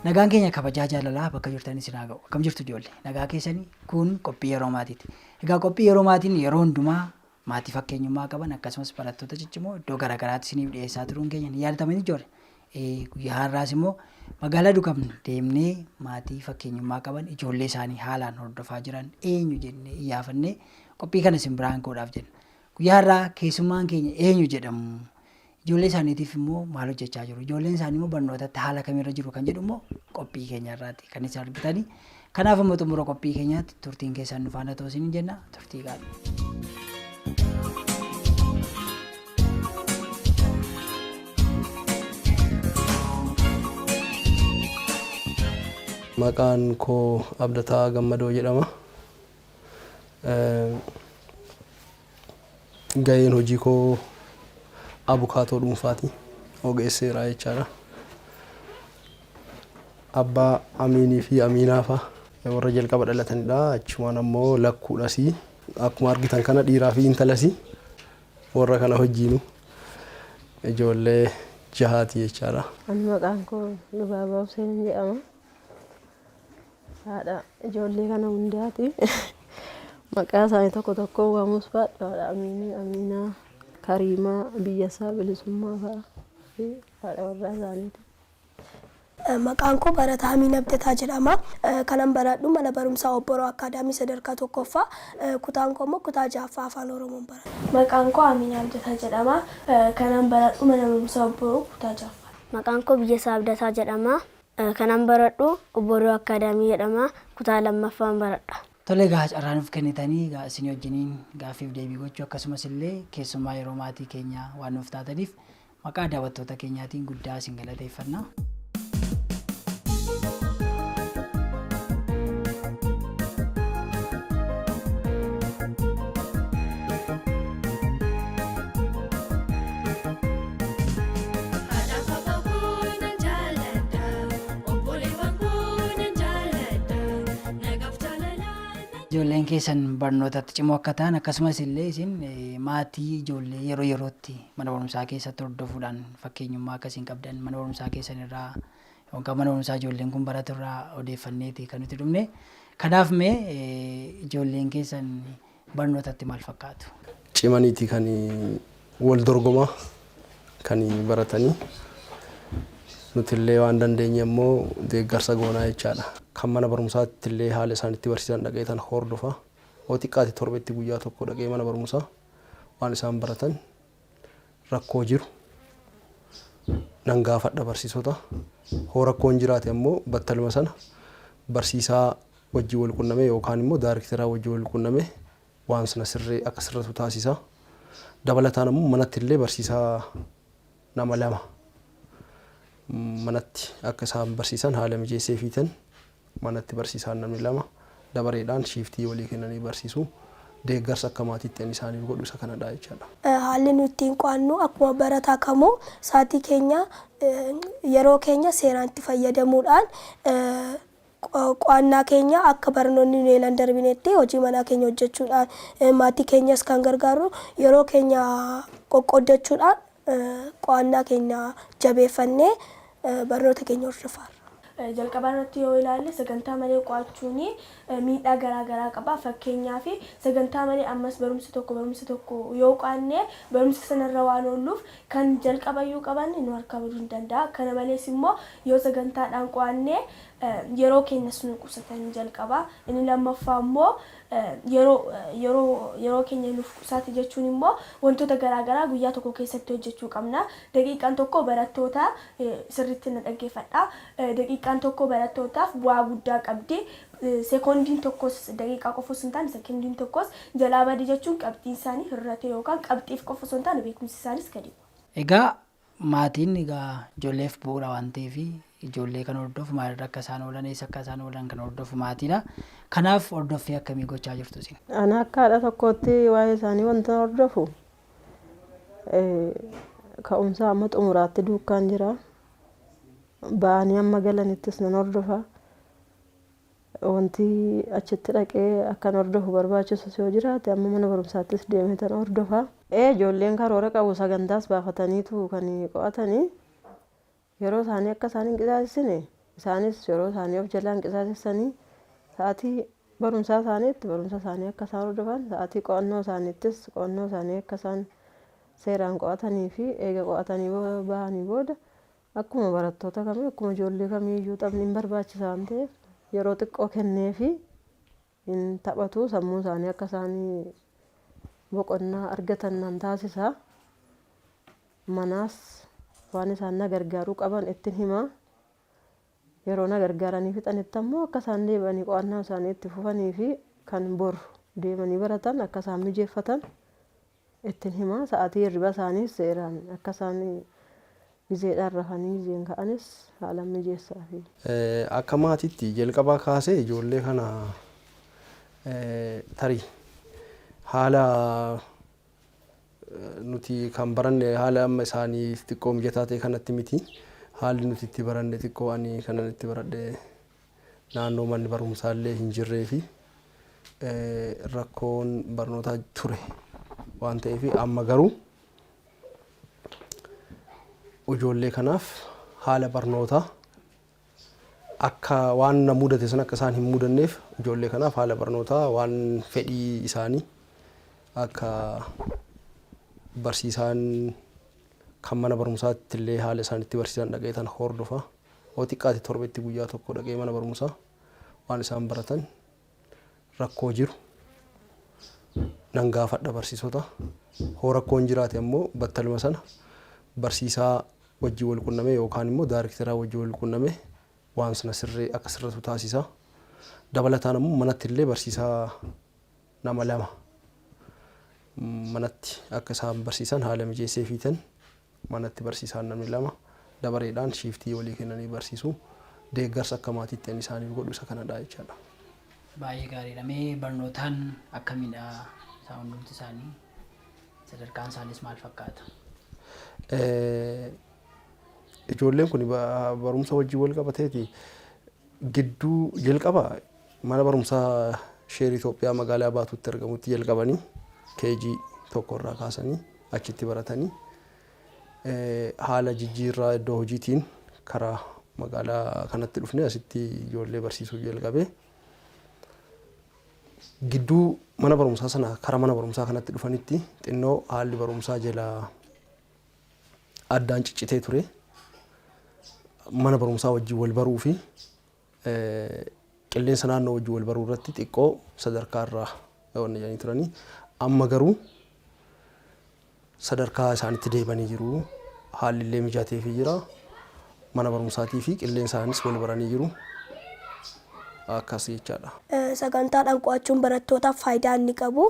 Nagaan keenya kabajaa jaalalaa bakka jirtan isin haa ga'u. Akkam jirtu ijoollee? Nagaa keessanii kun qophii yeroo maatiiti. Egaa qophii yeroo maatiin yeroo hundumaa maatii fakkeenyummaa qaban akkasumas barattoota ciccimoo iddoo garaagaraatti isiniif dhiyeessaa turuun keenya ni yaadatama ijoollee. Guyyaa har'aas immoo magaalaa Dukam deemnee maatii fakkeenyummaa qaban ijoollee isaanii haalaan hordofaa jiran eenyu jennee iyyaafannee qophii kana isin biraan ga'uudhaaf jenna. Guyyaa har'aa keessummaan keenya eenyu jedhamu? Ijoollee isaaniitiif immoo maal hojjechaa jiru? Ijoolleen isaanii immoo barnootatti haala kamirra jiru kan jedhu immoo qophii keenya irraati kan isin argitanii. Kanaaf immoo xumura qophii keenyaatti turtiin keessan nu faana ta'uu isiniin jenna turtii gaarii. Maqaan koo Abdataa Gammadoo jedhama. Gaheen hojii koo abukaatoo dhuunfaati. Ogeessa seeraa jechaadha. Abbaa Amiinii fi Amiinaa fa'a warra jalqaba dhalatanidha. Achumaan ammoo lakkuudhas. Akkuma argitan kana dhiiraa fi intalas warra kana hojiinu ijoollee jahaati jechaadha. Ani maqaan koo Lubaabaa Huseen jedhama. Haadha ijoollee kana hundaati. Maqaa isaanii tokko tokko waamuus baadhu haadha Amiinii, Amiinaa, Kariimaa, Biyyasaa, Bilisummaa fa'a fi haadha warraa isaaniiti. Maqaan koo Barataa Amiin Abdataa jedhama. Kanan baradhu mana barumsaa Obboroo Akkaadaamii sadarkaa tokkoffaa. Kutaan koo immoo kutaa ja'affaa Afaan Oromoon baradha. Maqaan koo Amiin Abdataa jedhama. Kanan baradhu mana barumsaa Obboroo kutaa ja'affaa. Maqaan koo Biyyasaa Abdataa jedhama. Kanan baradhu Obboroo Akkaadaamii jedhama. Kutaa lammaffaan baradha. Tole egaa carraa nuuf kennitanii egaa isinii wajjiniin gaaffiif deebii gochuu akkasumas illee keessummaa yeroo maatii keenyaa waan nuuf taataniif maqaa daawwattoota keenyaatiin guddaa isin galateeffanna. Haadhaaf abbaa koo nan jaalladha, obboleewwan koo nan jaalladha, nagaaf jaalalaan nan. Ijoolleen keessan barnootatti cimoo akka ta'an akkasumas illee isin maatii ijoollee yeroo yerootti mana barumsaa keessatti hordofuudhaan fakkeenyummaa akka isin qabdan mana barumsaa keessan irraa yookaan mana barumsaa ijoolleen kun baratu irraa odeeffanneeti kan nuti dhufne. Kanaaf mee ijoolleen keessan barnootatti maal fakkaatu? Cimaniiti kan wal dorgomaa kan baratanii nuti illee waan dandeenye immoo deeggarsa goonaa jechaadha. Kan mana barumsaatti illee haala isaan itti barsiisan dhaqee tan hordofa. Hoo xiqqaate torbetti guyyaa tokko dhaqee mana barumsaa waan isaan baratan rakkoo jiru nan gaafadha barsiisota. Hoo rakkoon jiraate ammoo battaluma sana barsiisaa wajjin wal qunnamee yookaan immoo daarikteraa wajjin wal qunnamee waan sana sirree akka sirratu taasisa. Dabalataan ammoo manatti illee barsiisaa nama lama manatti akka isaan barsiisan haala mijeesseefiitan manatti barsiisaan namni lama dabareedhaan shiiftii walii kennanii barsiisu. Deeggarsa akka maatiitti ani isaaniif godhu isa kanadha jechaadha. Haalli nu ittiin qo'annu akkuma barataa kamuu sa'aatii keenya yeroo keenya seeraan itti fayyadamuudhaan qo'annaa keenya akka barnoonni nu eelan darbinetti hojii manaa keenya hojjechuudhaan maatii keenyas kan gargaaru yeroo keenya qoqqooddachuudhaan qo'annaa keenya jabeeffannee barnoota keenya hordofaarra. Jalqaba irratti yoo ilaalle sagantaa malee qo'achuun miidhaa garaa garaa qaba. Fakkeenyaaf sagantaa malee ammas barumsa tokko barumsa tokko yoo qo'anne barumsa sanarra waan oolluuf kan jalqabayyuu qabanne nu harkaa baduu ni danda'a. Kana malees immoo yoo sagantaadhaan qo'anne yeroo keenyas nu qusatan jalqaba. Inni lammaffaa immoo yeroo yeroo yeroo keenya nuuf qusaate jechuun immoo wantoota garaa garaa guyyaa tokko keessatti hojjechuu qabna. Daqiiqaan tokko barattoota sirriitti na dhaggeeffadha. Daqiiqaan tokko barattootaaf bu'aa guddaa qabdi. Sekoondiin tokkos daqiiqaa qofa osoo hin taane sekoondiin tokkos jalaa bade jechuun qabxiin isaanii hir'ate yookaan qabxiif qofa osoo hin taane beekumsi isaanis gadi bu'a. Egaa maatiin egaa ijoolleef bu'uura waan ta'eef ijoollee kan hordofu maalirra akka isaan oolan eessa akka isaan oolan kan hordofu maatiidha. Kanaaf hordoffii akkamii gochaa jirtu isin? Ani akka haadha tokkootti waa'ee isaanii wanta hordofu ka'umsa amma xumuraatti duukaan jira. Ba'anii amma galanittis nan hordofa. Wanti achitti dhaqee akkan hordofu barbaachisus yoo jiraate amma mana barumsaattis deemee tan hordofa. Ee ijoolleen karoora qabu sagantaas baafataniitu kan qo'atanii yeroo isaanii akka isaan hin qisaasessine Isaanis yeroo isaanii of jalaa hin qisaasessanii sa'aatii barumsaa isaaniitti barumsa isaanii akka isaan hordofan, sa'aatii qo'annoo isaaniittis qo'annoo isaanii akka isaan seeraan qo'atanii fi eega qo'atanii bahanii booda akkuma barattoota kamii, akkuma ijoollee kamiiyyuu taphni hin barbaachisa waan ta'eef yeroo xiqqoo kenneefi hin taphatu. Sammuu isaanii akka isaan boqonnaa argatan nan taasisa. Manaas waan isaan na gargaaruu qaban ittin hima. Yeroo na gargaaranii fixanitti ammoo akka isaan deebi'anii qo'annaa isaanii itti fufanii fi kan bor deemanii baratan akka isaan mijeeffatan ittin hima. Sa'aatii hirriba isaaniis seeraan akka isaan gizeedhaan rafanii gizeen ka'anis haalan mijeessaafi. Akka maatiitti jalqabaa kaasee ijoollee kana tarii haala nuti kan baranne haala amma isaaniif xiqqoo mijataa ta'e kanatti miti. Haalli nuti itti baranne xiqqoo, ani kanan itti baradhe naannoo manni barumsaa illee hin jirree fi rakkoon barnootaa ture waan ta'eef, amma garuu ijoollee kanaaf haala barnootaa akka waan na mudate sana akka isaan hin mudanneef, ijoollee kanaaf haala barnootaa waan fedhii isaanii akka barsiisaan kan mana barumsaatti illee haala isaan itti barsiisan dhaqeetan hordofa. Yoo xiqqaate torbetti guyyaa tokko dhaqee mana barumsaa waan isaan baratan, rakkoo jiru nan gaafadha barsiisota. Hoo rakkoon jiraate ammoo battaluma sana barsiisaa wajjin wal qunnamee yookaan immoo daarekteraa wajjin wal qunnamee waan sana sirrii akka sirratu taasisa. Dabalataan ammoo manatti illee barsiisaa nama lama manatti akka isaan barsiisan haala mijeessee fiitan, manatti barsiisaan namni lama dabareedhaan shiiftii walii kennanii barsiisu. Deeggarsa akka maatiitti ani isaaniif godhu isa kanadha jechaadha. Baay'ee gaariidha. Mee barnootaan akkamidha isaan hundumti isaanii? Sadarkaan isaaniis maal fakkaata? Ijoolleen kun barumsa wajjin wal qabateeti gidduu jalqaba mana barumsaa Sheer Itoophiyaa magaalaa Baatuutti argamutti jalqabanii, KG 1 irraa kaasanii achitti baratanii, haala jijjiirraa iddoo hojiitiin karaa magaalaa kanatti dhufne, asitti ijoollee barsiisuu jalqabe. Gidduu mana barumsaa sana kara mana barumsaa kanatti dhufanitti xinnoo haalli barumsaa jalaa addaan ciccitee ture. Mana barumsaa wajjin wal baruu fi qilleensa naannoo wajjin wal baruu irratti xiqqoo sadarkaa irraa wanni jedhanii turanii, amma garuu sadarkaa isaanitti deebanii jiru. Haalli illee mijateefii jira. Mana barumsaatii fi qilleensaanis wal baranii jiru. Akkas jechaadha. Sagantaadhaan qo'achuun barattootaaf faayidaa inni qabu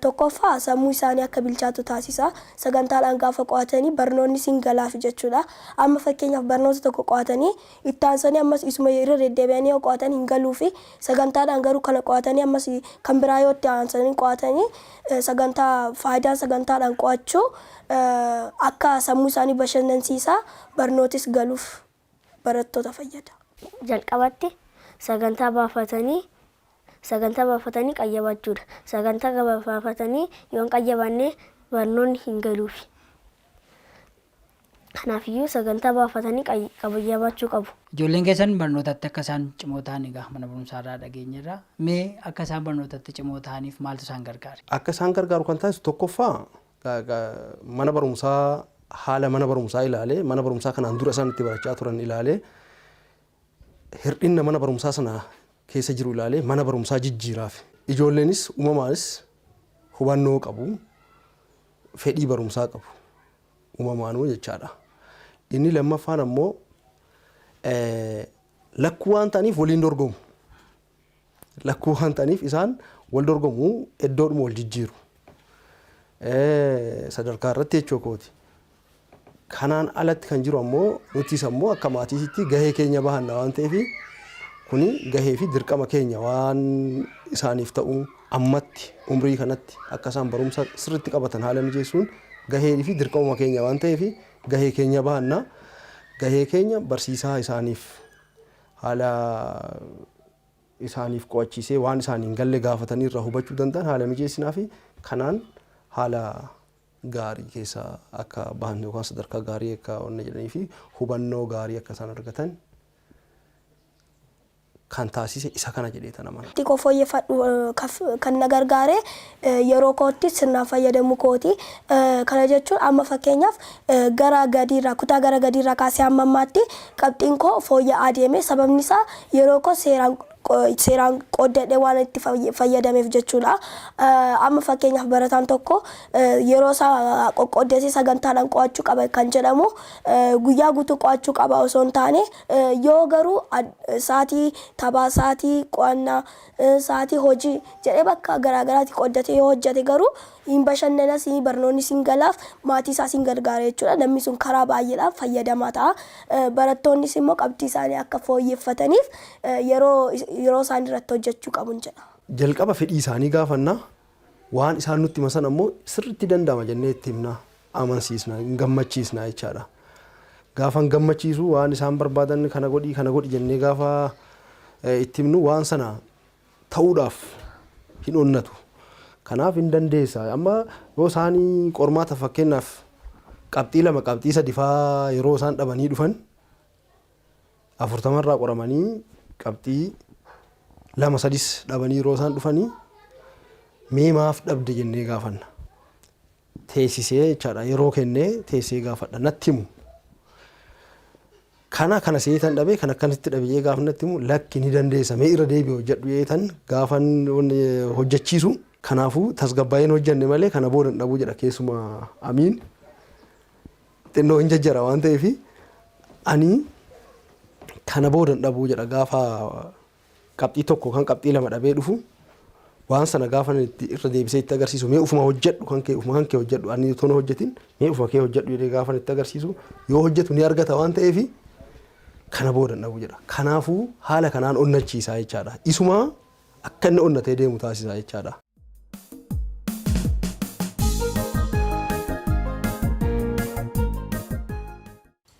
tokkoffaa sammuu isaanii akka bilchaatu taasisa. Sagantaadhaan gaafa qo'atanii barnoonni siin galaafi jechuudha. Amma fakkeenyaaf barnoota tokko qo'atanii itti aansanii ammas isuma irra deddeebi'anii yoo qo'atan hin galuufi. Sagantaadhaan garuu kana qo'atanii ammas kan biraa yoo itti aansanii qo'atanii, sagantaa faayidaan sagantaadhaan qo'achuu akka sammuu isaanii bashannansiisaa barnootis galuuf barattoota fayyada. Jalqabatti sagantaa baafatanii qayyabachuudha. Sagantaa baafatanii yoo hin qayyabanne barnoonni hin galuufi. Kanaafiyyuu sagantaa baafatanii qayyabachuu qabu. Ijoolleen keessan barnootatti akka isaan cimoo ta'an egaa mana barumsaarraa dhageenyerra. Mee akka isaan barnootatti cimoo ta'aniif maaltu isaan gargaare? Akka isaan gargaaru kan taasisu tokkoffaa mana barumsaa, haala mana barumsaa ilaalee, mana barumsaa kanaan dura isaan itti barachaa turan ilaalee, hir'inna mana barumsaa sana keessa jiru ilaalee mana barumsaa jijjiiraaf. Ijoolleenis uumamaanis hubannoo qabu, fedhii barumsaa qabu uumamaanuu jechaadha. Inni lammaffaan ammoo lakkuu waan ta'aniif waliin dorgomu. Lakkuu waan ta'aniif isaan wal dorgomu, iddoodhuma wal jijjiiru. Sadarkaa irratti jechuu kooti. Kanaan alatti kan jiru ammoo nutis ammoo akka maatiitti gahee keenya bahanna waan ta'eef, kuni gahee fi dirqama keenya waan isaaniif ta'u, ammatti umrii kanatti akka isaan barumsa sirriitti qabatan haala mijeessuun gahee fi dirqamuma keenya waan ta'eef gahee keenya bahanna. Gahee keenya barsiisaa isaaniif haala isaaniif qo'achiisee waan isaanii hin galle gaafatanii irraa hubachuu danda'an haala mijeessinaa fi kanaan haala gaarii keessa akka bahan yookaan sadarkaa gaarii akka onna jedhanii fi hubannoo gaarii akka isaan argatan. Kan taasise isa kana jedhee amana. Xiqqoo fooyyeffadhu kan na gargaare yeroo kootti sirnaan fayyadamuu kooti. Kana jechuun amma fakkeenyaaf gara gadiirraa, kutaa gara gadiirraa kaasee hamma ammaatti qabxiin koo fooyya'aa deeme. Sababni isaa yeroo koo seeraan qooddadhee waan itti fayyadameef jechuudha. Amma fakkeenyaaf barataan tokko yeroo isaa qoqqooddatee sagantaadhaan qo'achuu qaba kan jedhamu, guyyaa guutuu qo'achuu qaba osoo hin taane, yoo garuu sa'aatii taphaa, sa'aatii qo'annaa, sa'aatii hojii jedhee bakka garaagaraatti qooddatee yoo hojjete garuu hin bashannanas, barnoonni siin galaaf, maatii isaas hin gargaara jechuudha. Namni sun karaa baay'eedhaan fayyadamaa ta'a. Barattoonnis immoo qabxii isaanii akka fooyyeffataniif yeroo isaan irratti hojjechuu qabu jedha. Jalqaba fedhii isaanii gaafannaa, waan isaan nutti himan ammoo sirriitti danda'ama jennee itti himna, amansiisna, gammachiisna jechaadha. Gaafa gammachiisu, waan isaan barbaadan kana godhi, kana godhi jennee gaafa itti himnu, waan sana ta'uudhaaf hin onnatu. Kanaaf hin dandeessa. Amma yoo isaanii qormaata, fakkeenyaaf qabxii 2, qabxii 3 faa yeroo isaan dhabanii dhufan, 40rraa qoramanii qabxii 2, 3s dhabanii yeroo isaan dhufanii, mee maaf dhabde jennee gaafanna. Teessisee jechaadha, yeroo kennee teessee gaafadha, natti himu. Kana kana seetan dhabee, kan akkanatti dhabe jee gaafa natti himu, lakki, ni dandeessa, mee irra deebi'e hojjedhu jeetan gaafan hojjechiisu. Kanaafuu tasgabbaa'een hojjenne malee kana booda hin dhabuu jedha. Keessumaa Amiin xinnoo hin jajjara waan ta'eef, ani kana booda hin dhabuu jedha. Gaafa qabxii 1 kan qabxii 2 dhabee dhufu, waan sana gaafa itti irra deebisee itti agarsiisu, mee ufuma hojjedhu, kan kee ufuma kan kee hojjedhu, ani otoo hin hojjetin mee ufuma kee hojjedhu jedhee gaafa itti agarsiisu, yoo hojjetu ni argata waan ta'eef, kana booda hin dhabu jedha. Kanaafuu haala kanaan onnachiisaa jechaadha. Isuma akka inni onnatee deemu taasisaa jechaadha.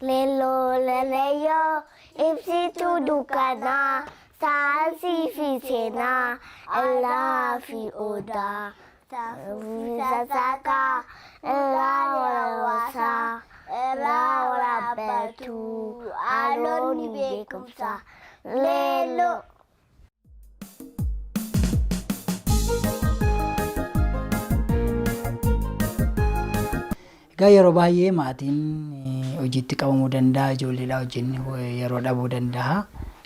Leelloo laleyyoo, ibsituu dukkanaa, saayinsii fi seenaa, illaa fi odaa, sassakaa, irraa walawwasaa, irraa waraabbatuu, haalonni beekumsaa, leelloo. Egaa yeroo baay'ee maatiin hojiitti qabamuu danda'a, ijoolleedhaa wajjin yeroo dhabuu danda'a.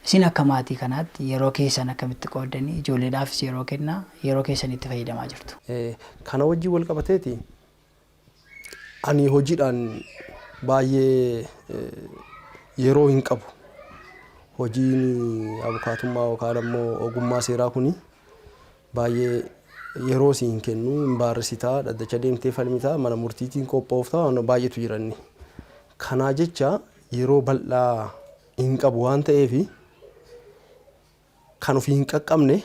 Isin akka maatii kanaatti yeroo keessan akkamitti qooddanii ijoolleedhaafis yeroo kennaa, yeroo keessan itti fayyadamaa jirtu? Kana wajjin wal qabateeti, ani hojiidhaan baay'ee yeroo hin qabu. Hojiin abukaatummaa yookaan ammoo ogummaa seeraa kuni baay'ee yeroo si hin kennu, hin baarrisitaa, dhaddacha deemtee falmitaa, mana murtiitiin qophooftaa, waan baay'eetu jira inni. Kanaa jecha yeroo bal'aa hin qabu waan ta'eef, kan ofii hin qaqqabne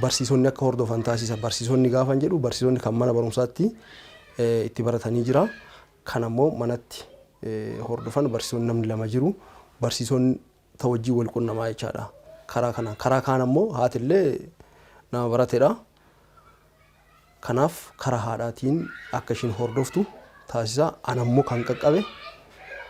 barsiisonni akka hordofan taasisa. Barsiisonni gaafan jedhu, barsiisonni kan mana barumsaatti itti baratanii jira. Kan ammoo manatti hordofan barsiisonni namni lama jiru. Barsiisonni ta wajjin wal qunnamaa jechaadha. Karaa kanaan. Karaa kaan ammoo haatillee nama baratedha. Kanaaf karaa haadhaatiin akka ishiin hordoftu taasisa. Ana immoo kan qaqqabe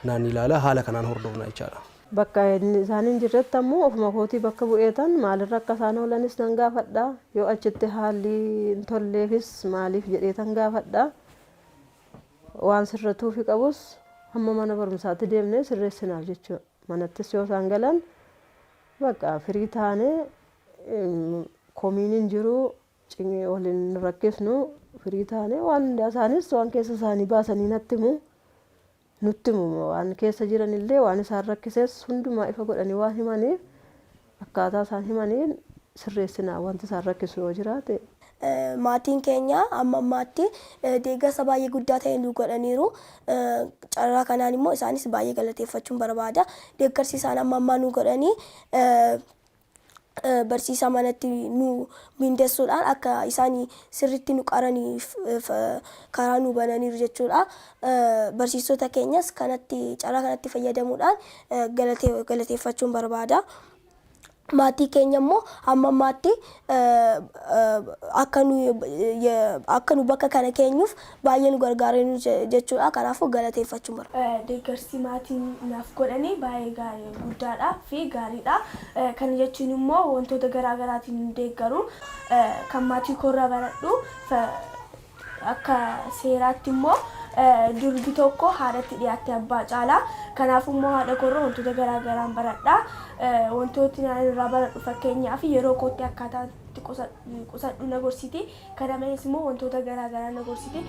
naan ilaala, haala kanaan hordofna jechaadha. Bakka isaan hin jirretti ammoo ofuma kootii bakka bu'eetan maalirra akka isaan oolanis nan gaafadha. Yoo achitti haalli hin tolleefis maaliif jedheetan gaafadha. Waan sirratuufi qabus hamma mana barumsaatti deemnee sirreessinaaf jechuudha. Manattis yoo isaan galan bakka firii taanee, komiin hin jiru, waliin rakkisnu, firii taanee waan hundaa isaanis waan keessa isaanii baasanii natti himu. Nutti himu, waan keessa jiranillee, waan isaan rakkises hundumaa ifa godhanii waan himaniif, akkaataa isaan himaniin sirreessinaa wanti isaan rakkisu yoo jiraate. Maatiin keenya amma ammaatti deeggarsa baay'ee guddaa ta'e nu godhaniiru. Carraa kanaan immoo isaanis baay'ee galateeffachuun barbaada. Deeggarsi isaan amma ammaa nu godhanii, barsiisaa manatti nu mindessuudhaan akka isaan sirriitti nu qaraniif karaa nu bananiiru jechuudha. Barsiisota keenyas kanatti, carraa kanatti fayyadamuudhaan galateeffachuun barbaada. Maatii keenya immoo hamma ammaatti akka nu akka nu bakka kana keenyuuf baay'ee nu gargaaraniiru jechuudha. Kanaafuu galateeffachuun barbaada. Deeggarsi maatiin naaf godhanii baay'ee gaarii guddaadha fi gaariidha. Kana jechuun immoo wantoota garaa garaatiin nu deeggaru. Kan maatii koorraa baradhu, akka seeraatti immoo durbi tokko haadhatti dhiyaattee abbaa caala. Kanaafuu immoo haadha koorraa wantoota garaa garaan baradha. Wantooti ani irraa baradhu, fakkeenyaaf, yeroo kootti akkaataa itti qusadhu na gorsiti. Kana malees immoo wantoota garaa garaa na gorsiti.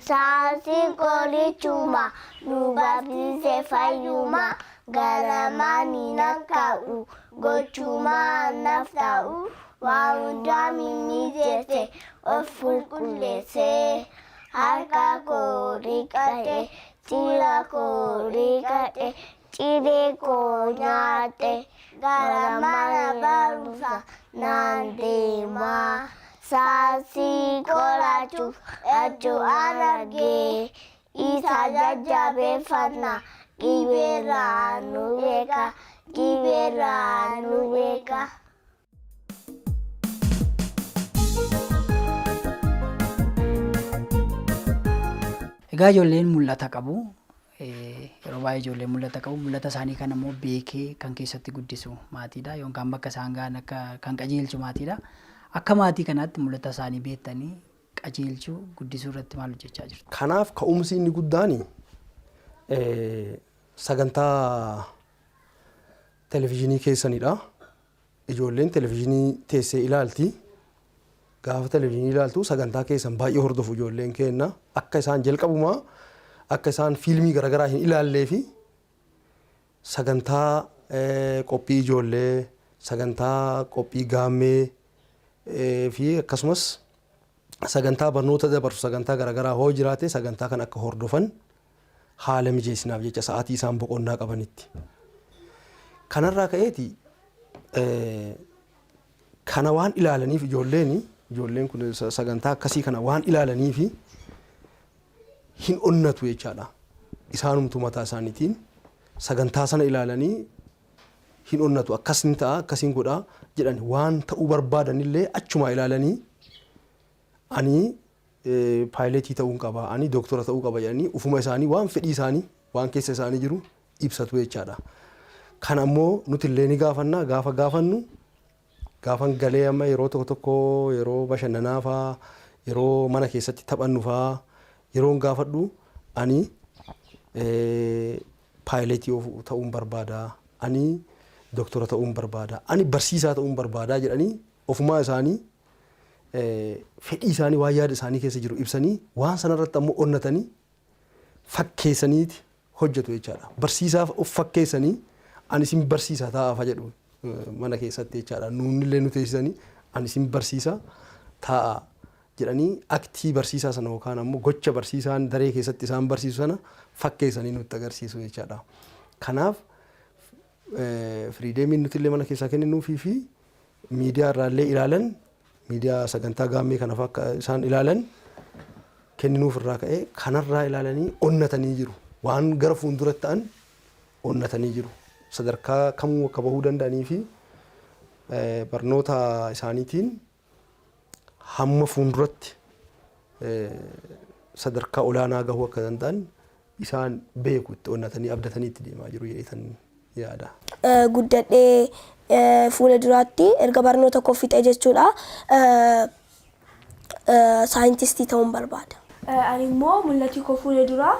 Saansiin qorichuma nu barsiise fayyuma, ganamaan hin ka'u, gochuma naaf ta'u, waa hundaa mimmijeesse, of qulqulleesse, harka koo dhiqadhe, jila koo dhiqadhe, ciree koo nyaadhe, gara mana barumsa naan deema. Saansii qorachuuf lachuu an argee, isa jajjabeeffanna, dhibeerraa nu beeka, dhibeerraa nu beeka. Egaa ijoolleen mul'ata qabu. Yeroo baay'ee ijoolleen mul'ata qabu. Mul'ata isaanii kana immoo beekee kan keessatti guddisu maatiidha. Yookaan bakka isaan gahan akka kan qajeelchu maatiidha. Akka maatii kanaatti mul'ata isaanii beektanii qajeelchuu, guddisuu irratti maal hojjechaa jirtu? Kanaaf ka'umsi inni guddaan sagantaa televizyiinii keessanidha. Ijoolleen televizyiinii teessee ilaalti. Gaafa televizyiinii ilaaltu sagantaa keessan baay'ee hordofu ijoolleen keenna. Akka isaan jalqabumaa akka isaan fiilmii garaagaraa hin ilaallee fi sagantaa qophii ijoollee, sagantaa qophii gaammee fi akkasumas sagantaa barnoota dabarsu, sagantaa garaagaraa hoo jiraate, sagantaa kan akka hordofan haala mijeessinaaf jecha sa'aatii isaan boqonnaa qabanitti. Kanarraa ka'eeti kana waan ilaalaniif, ijoolleen kun sagantaa akkasii kana waan ilaalaniif hin onnatu jechaadha. Isaanumtu mataa isaaniitiin sagantaa sana ilaalanii hin onnatu, akkas ni ta'a, akkasiin godhaa jedhan. Waan ta'uu barbaadanillee achumaa ilaalanii, ani paayileetii ta'uun qaba, ani dooktora ta'uu qaba jedhanii ufuma isaanii waan fedhii isaanii, waan keessa isaanii jiru ibsatu jechaadha. Kan ammoo nuti illee ni gaafanna. Gaafa gaafannu, gaafan galee amma yeroo tokko tokko, yeroo bashannanaa faa, yeroo mana keessatti taphannu faa, yeroon gaafadhu, ani paayileetii ta'uun barbaada, ani dooktora ta'uun barbaada, ani barsiisaa ta'uun barbaada jedhanii ofumaa isaanii fedhii isaanii, waan yaada isaanii keessa jiru ibsanii, waan sanarratti ammoo onnatanii fakkeessaniiti hojjetu jechaadha. Barsiisaaf of fakkeessanii, ani isin barsiisa taa'aa jedhu mana keessatti jechaadha. Nuunillee nu teessisanii, ani isin barsiisa taa'aa jedhanii, aktii barsiisaa sana yookaan ammoo gocha barsiisaan daree keessatti isaan barsiisu sana fakkeessanii nutti agarsiisu jechaadha. Kanaaf freedomiin nuti illee mana keessaa kenninuufii fi miidiyaa irraallee ilaalan, miidiyaa sagantaa gaammee kana akka isaan ilaalan kenninuuf irraa ka'ee, kanarraa ilaalanii onnatanii jiru. Waan gara fuulduratti ta'an onnatanii jiru. Sadarkaa kamuu akka bahuu danda'anii fi barnoota isaaniitiin hamma fuulduratti sadarkaa olaanaa gahuu akka danda'an isaan beeku, itti onnatanii abdatanii itti deemaa jiru jedheetan yaada. Guddadhee fuula duraatti erga barnoota koo fixee jechuudha, saayintistii ta'uun barbaada. Ani immoo mul'ati koo fuula duraa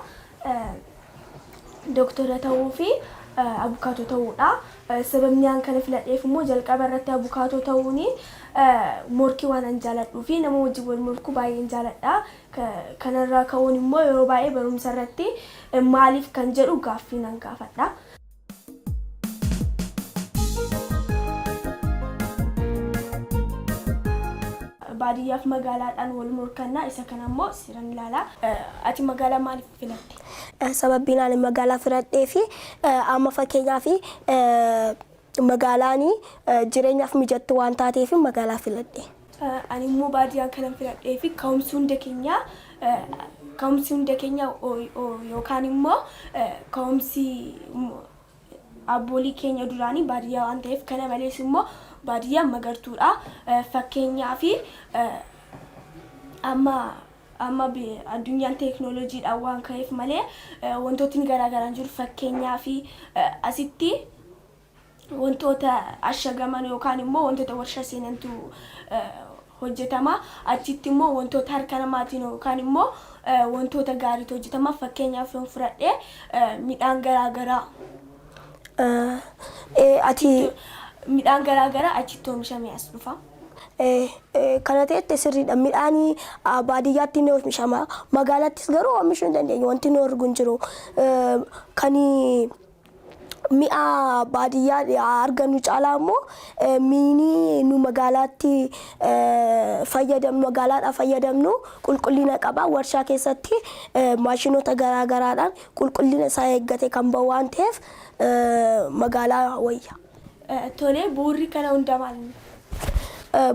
dooktora ta'uu fi abukaatoo ta'uudha. Sababni an kana filadheef immoo, jalqaba irratti abukaatoo ta'uuni morkii waan an jaaladhuu fi nama wajjin wal morkuu baay'een jaaladha. Kanarraa ka'uun immoo yeroo baay'ee barumsa irratti maaliif kan jedhu gaaffii nan gaafadha. Baadiyyaaf magaalaadhaan wal morkannaa, isa kana immoo seeraan ilaalaa. Ati magaalaa maaliif filatte? Sababbiin ani magaalaa filadhee fi amma fakkeenyaaf magaalaan jireenyaaf mijattuu waan taateef magaalaa filadhe. Ani immoo baadiyyaan kanan filadhee fi ka'umsi hunda keenyaa ka'umsi hunda keenya yookaan immoo ka'umsi abboolii keenya duraanii baadiyyaa waan ta'eef, kana malees immoo baadiyyaan magartuudha. Fakkeenyaaf, amma amma addunyaan teeknooloojiidhaan waan ka'eef malee wantootni garaagaraan jiru. Fakkeenyaaf, asitti wantoota ashagaman yookaan immoo wantoota warshaa seenantu hojjetama. Achitti immoo wantoota harka namaatiin yookaan immoo wantoota gaariitu hojjetama. Fakkeenyaaf, yoon fudhadhe midhaan garaagaraa Ati midhaan garaagaraa achitti oomishamee as dhufa. Kana ta'etti sirriidha. Midhaan baadiyyaatti ni oomishama. Magaalattis garuu oomishuu hin dandeenyu. Wanti nu argu hin jiru. Kan mi'a baadiyyaa argannu caalaa immoo miini nu magaalaatti fayyadamnu, magaalaadhaa fayyadamnu qulqullina qaba. Warshaa keessatti maashinoota garaagaraadhaan qulqullina isaa eeggate kan bahu waan ta'eef magaalaa wayya. Tolee, bu'uurri kana hundaa maal?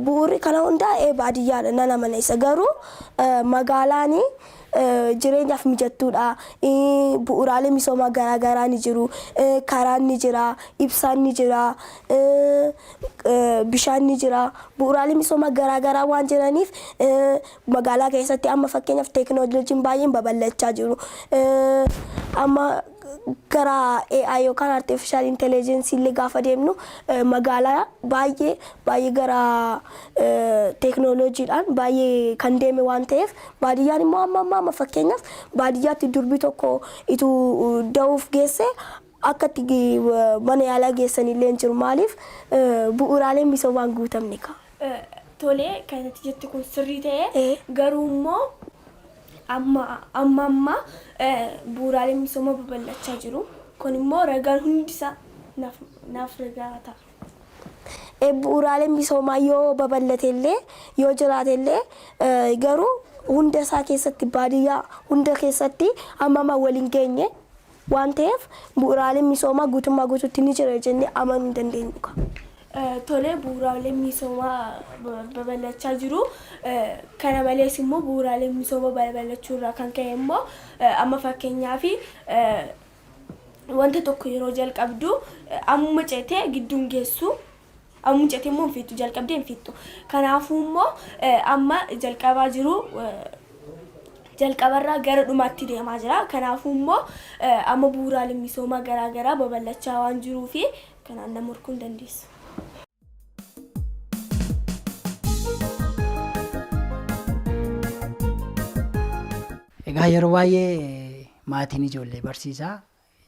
Bu'uurri kana hundaa baadiyyaadha nan amana isa, garuu magaalaan jireenyaaf mijattuudha. Bu'uuraalee misoomaa garaagaraa ni jiru. Karaan ni jira, ibsaan ni jira, bishaan ni jira. Bu'uuraalee misoomaa garaagaraa waan jiraniif magaalaa keessatti amma fakkeenyaaf teekinooloojiin baay'een babal'achaa jiru. Amma gara AI yookaan artificial intelligence illee gaafa deemnu magaalaa baay'ee baay'ee gara teeknooloojiidhaan baay'ee kan deeme waan ta'eef, baadiyyaan immoo amma amma amma fakkeenyaaf baadiyyaatti durbi tokko ituu da'uuf geesse akka itti mana yaalaa geessan illee hin jiru. Maaliif? Bu'uuraaleen misoomaan guutamne ka. Tolee, kan ati jette kun sirrii ta'e, garuu immoo amma amma amma bu'uuraaleen misoomaa babal'achaa jiru. Kun immoo ragaan hundisaa naaf ragaa ta'a. Bu'uuraaleen misoomaa yoo babal'ate illee, yoo jiraate illee, garuu hunda isaa keessatti, baadiyyaa hunda keessatti amma amma waliin geenye waan ta'eef bu'uuraaleen misoomaa guutummaa guutuutti ni jira jennee amanuu hin dandeenyu. Tolee, bu'uuraaleen misoomaa babal'achaa jiru. Kana malees immoo bu'uuraaleen misoomaa babal'achuu irraa kan ka'e immoo amma fakkeenyaaf wanta tokko yeroo jalqabdu ammuma ceetee gidduun geessu. Ammuma ceetee immoo hin fixxu, jalqabdee hin fixxu. Kanaafuu immoo amma jalqabaa jiru, jalqabarraa gara dhumaatti deemaa jira. Kanaafuu immoo amma bu'uuraaleen misoomaa garaagaraa babal'achaa waan jiruufi kanaan nama morkuu hin dandeessu. Egaa yeroo baay'ee maatiin ijoollee barsiisaa.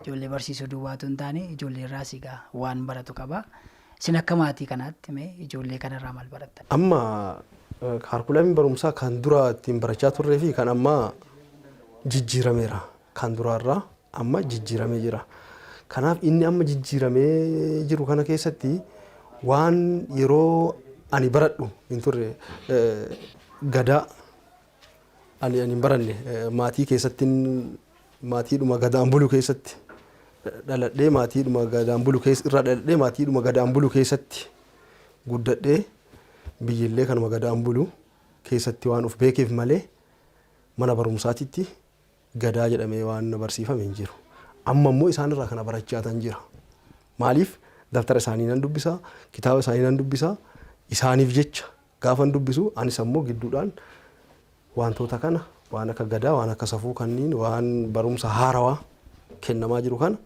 Ijoollee barsiisuu duwwaatu hin taane, ijoollee irraas egaa waan baratu qaba. Isin akka maatii kanaatti mee ijoollee kanarraa maal barattan? Amma kaarkulamiin barumsaa kan dura ittiin barachaa turree fi kan ammaa jijjiirameera. Kan duraarraa amma jijjiiramee jira. Kanaaf inni amma jijjiiramee jiru kana keessatti waan yeroo ani baradhu hin turre. Gadaa ani hin baranne. Maatii keessatti, maatiidhuma gadaan bulu keessatti dhaladhee, maatiidhuma gadaan bulu keessa irraa dhaladhee, maatiidhuma gadaan bulu keessatti guddadhee, biyyillee kanuma gadaan bulu keessatti waan of beekeef malee mana barumsaatitti gadaa jedhamee waan na barsiifame hin jiru. Amma immoo isaan irraa kana barachaa jira. Maaliif? Daftara isaanii nan dubbisa, kitaaba isaanii nan dubbisa, isaaniif jecha gaafan dubbisu anis ammoo gidduudhaan wantoota kana, waan akka gadaa, waan akka safuu kanneen, waan barumsa haarawaa kennamaa jiru kana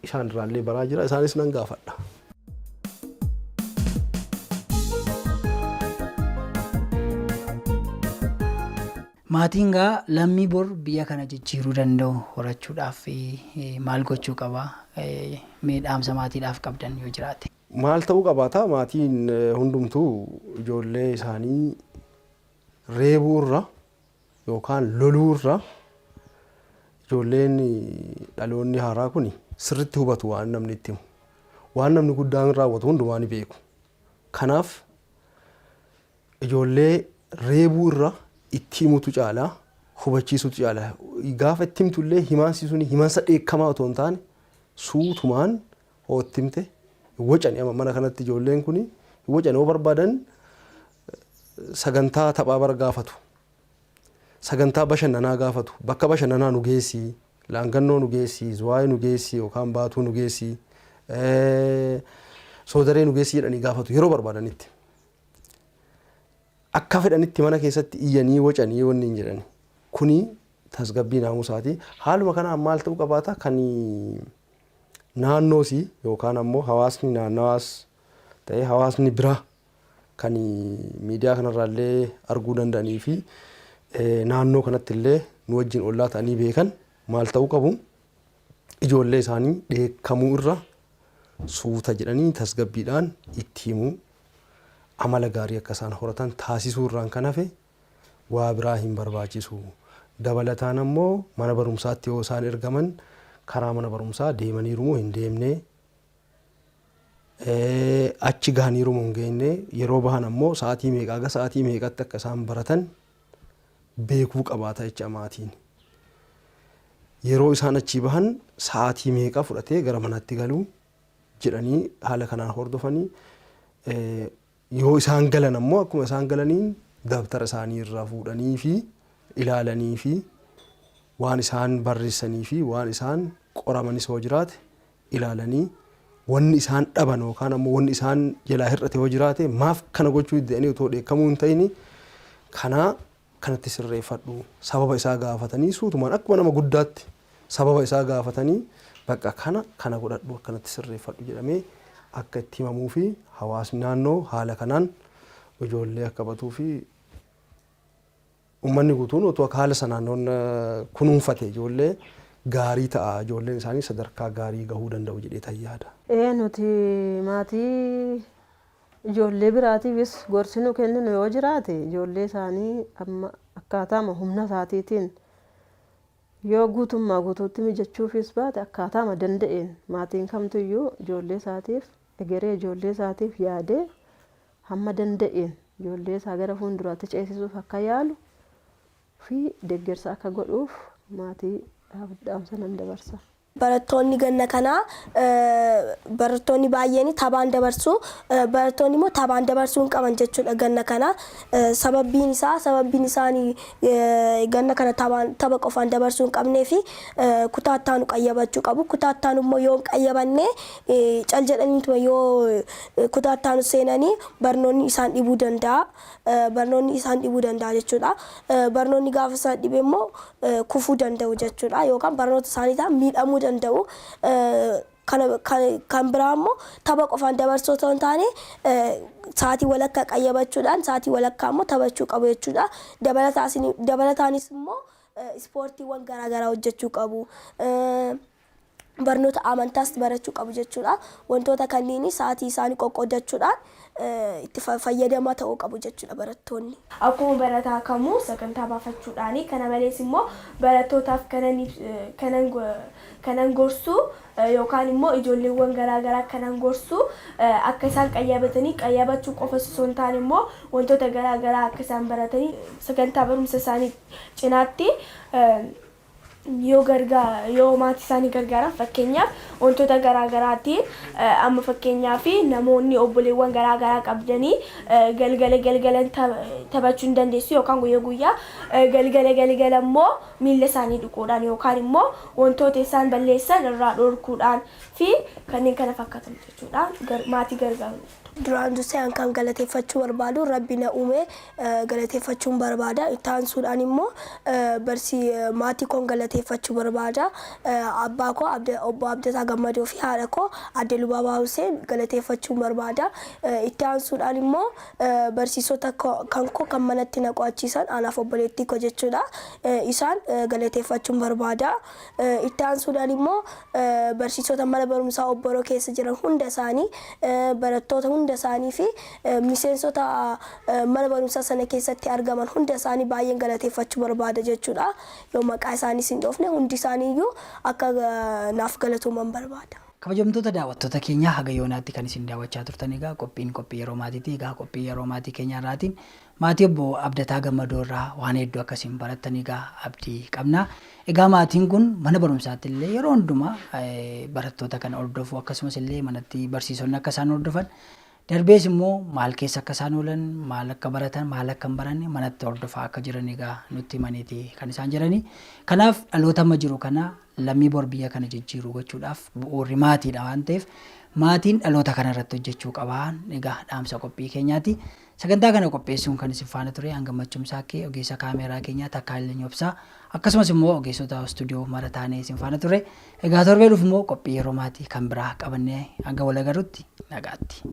isaan irraallee baraa jira, isaanis nan gaafadha. Maatiin gaa lammii bor biyya kana jijjiiruu danda'u horachuudhaaf maal gochuu qaba? Mee dhaamsa maatiidhaaf qabdan yoo jiraate. Maal ta'uu qabaata? Maatiin hundumtuu ijoollee isaanii reebuu irra yookaan loluu irra, ijoolleen dhaloonni haaraa kun sirritti hubatu waan namni itti himu. Waan namni guddaan raawwatu hundumaa ni beeku. Kanaaf ijoollee reebuu irra itti himutu caalaa, hubachiisutu caala. Gaafa itti himtu illee himaansi suni himansa dheekkamaa otoo hin taane suutumaan hoo itti himte wacani. Amma mana kanatti ijoolleen kun wacani, yoo barbaadan Sagantaa taphaa bara gaafatu. Sagantaa bashannanaa gaafatu. Bakka bashannanaa nu geessi, Laangannoo nu geessi, Zuwaayii nu geessi yookaan Baatuu nu geessi, Soodaree nu geessi jedhanii gaafatu yeroo barbaadanitti. Akka fedhanitti mana keessatti iyyanii wacanii wanni hin jedhani. Kuni tasgabbii naamusaati. Haaluma kanaan maal ta'uu qabaata kan naannoos yookaan ammoo hawaasni naannawaas ta'ee hawaasni biraa kan miidiyaa kanarraallee arguu danda'anii fi naannoo kanatti illee nu wajjin ollaa ta'anii beekan maal ta'uu qabu ijoollee isaanii dheekkamuu irra suuta jedhanii tasgabbiidhaan itti himuu amala gaarii akka isaan horatan taasisuu irraan kan hafe waa biraa hin barbaachisu. Dabalataan ammoo mana barumsaatti yoo isaan ergaman karaa mana barumsaa deemaniiru moo hin deemne, achi gahaniiru moo hin geenne, yeroo bahan ammoo sa'aatii meeqaa haga sa'aatii meeqatti akka isaan baratan beekuu qabaata jecha maatiin. Yeroo isaan achii bahan sa'aatii meeqa fudhatee gara manaatti galu jedhanii haala kanaan hordofanii yoo isaan galan ammoo akkuma isaan galaniin dabtara isaanii irraa fuudhanii fi ilaalanii fi waan isaan barreessanii fi waan isaan qoramanis yoo jiraate ilaalanii wanni isaan dhaban yookaan ammoo wanni isaan jalaa hir'ate yoo jiraate maaf kana gochuu jedhanii otoo dheekkamuu hin ta'ini kanaa kanatti sirreeffadhu sababa isaa gaafatanii suutumaan akkuma nama guddaatti sababa isaa gaafatanii bakka kana kana godhadhu akkanatti sirreeffadhu jedhamee akka itti himamuu fi hawaasni naannoo haala kanaan ijoollee akka batuu fi uummanni guutuun otoo akka haala sanaan kunuunfate ijoollee gaarii ta'a ijoolleen isaanii sadarkaa gaarii gahuu danda'u jedhee tan yaada. Ee nuti maatii ijoollee biraatiifis gorsi nu kenninu yoo jiraate ijoollee isaanii amma akkaataama humna isaatiitiin yoo guutummaa guutuutti mijachuufis baate akkaataama danda'een maatiin kamtuyyuu ijoollee isaatiif egeree ijoollee isaatiif yaadee hamma danda'een ijoollee isaa gara fuulduraatti ceesisuuf akka yaalu fi deeggarsa akka godhuuf maatii dhaamsa nan dabarsa. Barattoonni ganna kanaa barattoonni baay'een taphaan dabarsu. Barattoonni immoo taphaan dabarsuu hin qaban jechuudha ganna kana. Sababbiin isaa sababbiin isaanii ganna kana taphaan tapha qofaan dabarsuu hin qabnee fi kutaa itti aanu qayyabachuu qabu. Kutaa itti aanu immoo yoo hin qayyabanne cal jedhaniituma yoo kutaa itti aanu seenanii barnoonni isaan dhibuu danda'a. Barnoonni isaan dhibuu danda'a jechuudha. Barnoonni gaafa isaan dhibe immoo kufuu danda'u jechuudha. Yookaan barnoota isaaniitiin miidhamuu danda'u. Kana kan biraa immoo tapha qofaan dabarsuu otoo hin taane sa'aatii walakkaa qayyabachuudhaan sa'aatii walakkaa immoo taphachuu qabu jechuudha. Dabalataanis immoo ispoortiiwwan garaagaraa hojjechuu qabu. Barnoota amantaas barachuu qabu jechuudha. Wantoota kanneen sa'aatii isaanii qoqqoodachuudhaan itti fayyadamaa ta'uu qabu jechuudha barattoonni. Akkuma barataa kamuu sagantaa baafachuudhaani kana malees immoo barattootaaf kanan kanan kanan gorsu yookaan immoo ijoolleewwan garaagaraa kanan gorsu akka isaan qayyabatanii qayyabachuu qofa osoo hin taane immoo wantoota garaagaraa akka isaan baratanii sagantaa barumsa isaanii cinaatti yoo gargaa yoo maatii isaanii gargaaran fakkeenyaaf wantoota garaagaraatiin amma fakkeenyaaf namoonni obboleewwan garaagaraa qabdanii galgala galgalan taphachuu hin dandeessu yookaan guyyaa guyyaa galgala galgala immoo miilla isaanii dhiquudhaan yookaan immoo wantoota isaan balleessan irraa dhorkuudhaan fi kanneen kana fakkaatan jechuudha maatii gargaaru. Duraan dursee an kan galateeffachuu barbaadu Rabbi na uume galateeffachuun barbaada. Itti aansuudhaan immoo barsi maatii koon galateeffachuu barbaada. Abbaa koo obbo Abdataa Gammadoo fi haadha koo adde Lubaabaa Hussein galateeffachuun barbaada. Itti aansuudhaan immoo barsiisota kan koo kan manatti na qo'achiisan anaaf obboleettii koo jechuudha. Isaan galateeffachuun barbaada. Itti aansuudhaan immoo barsiisota mana barumsaa Obboroo keessa jiran hunda isaanii barattoota hunda isaanii fi miseensota mana barumsaa sana keessatti argaman hunda isaanii baay'een galateeffachuu barbaada jechuudha. Yoo maqaa isaaniis hin dhoofne hundi isaaniiyyuu akka naaf galatooman barbaada. Kabajamtoota daawwattoota keenyaa haga yoonaatti kan isin daawwachaa turtan egaa qophiin qophii yeroo maatiiti. Egaa qophii yeroo maatii keenya irraatiin maatii obbo Abdataa Gammadoo irraa waan hedduu akka isin barattan egaa abdii qabna. Egaa maatiin kun mana barumsaatti illee yeroo hundumaa barattoota kana hordofu akkasumas illee manatti barsiisonni akka isaan hordofan Darbees immoo maal keessa akka isaan oolan, maal akka baratan, maal akka hin baranne manatti hordofaa akka jiran egaa nutti himaniiti kan isaan jiranii. Kanaaf dhaloota amma jiru kana lammii bor biyya kana jijjiiru gochuudhaaf bu'uurri maatiidha waan ta'eef maatiin dhaloota kana irratti hojjechuu qabaan egaa dhaamsa qophii keenyaati. Sagantaa kana qopheessuun kan isin faana ture an Gammachuu Saakkee, ogeessa kaameeraa keenyaa Takkaaliny Obsaa, akkasumas immoo ogeessota istuudiyoo mara taanee isin faana ture. Egaa torbee dhufu immoo qophii yeroo maatii kan biraa qabannee hanga wal agarrutti nagaatti.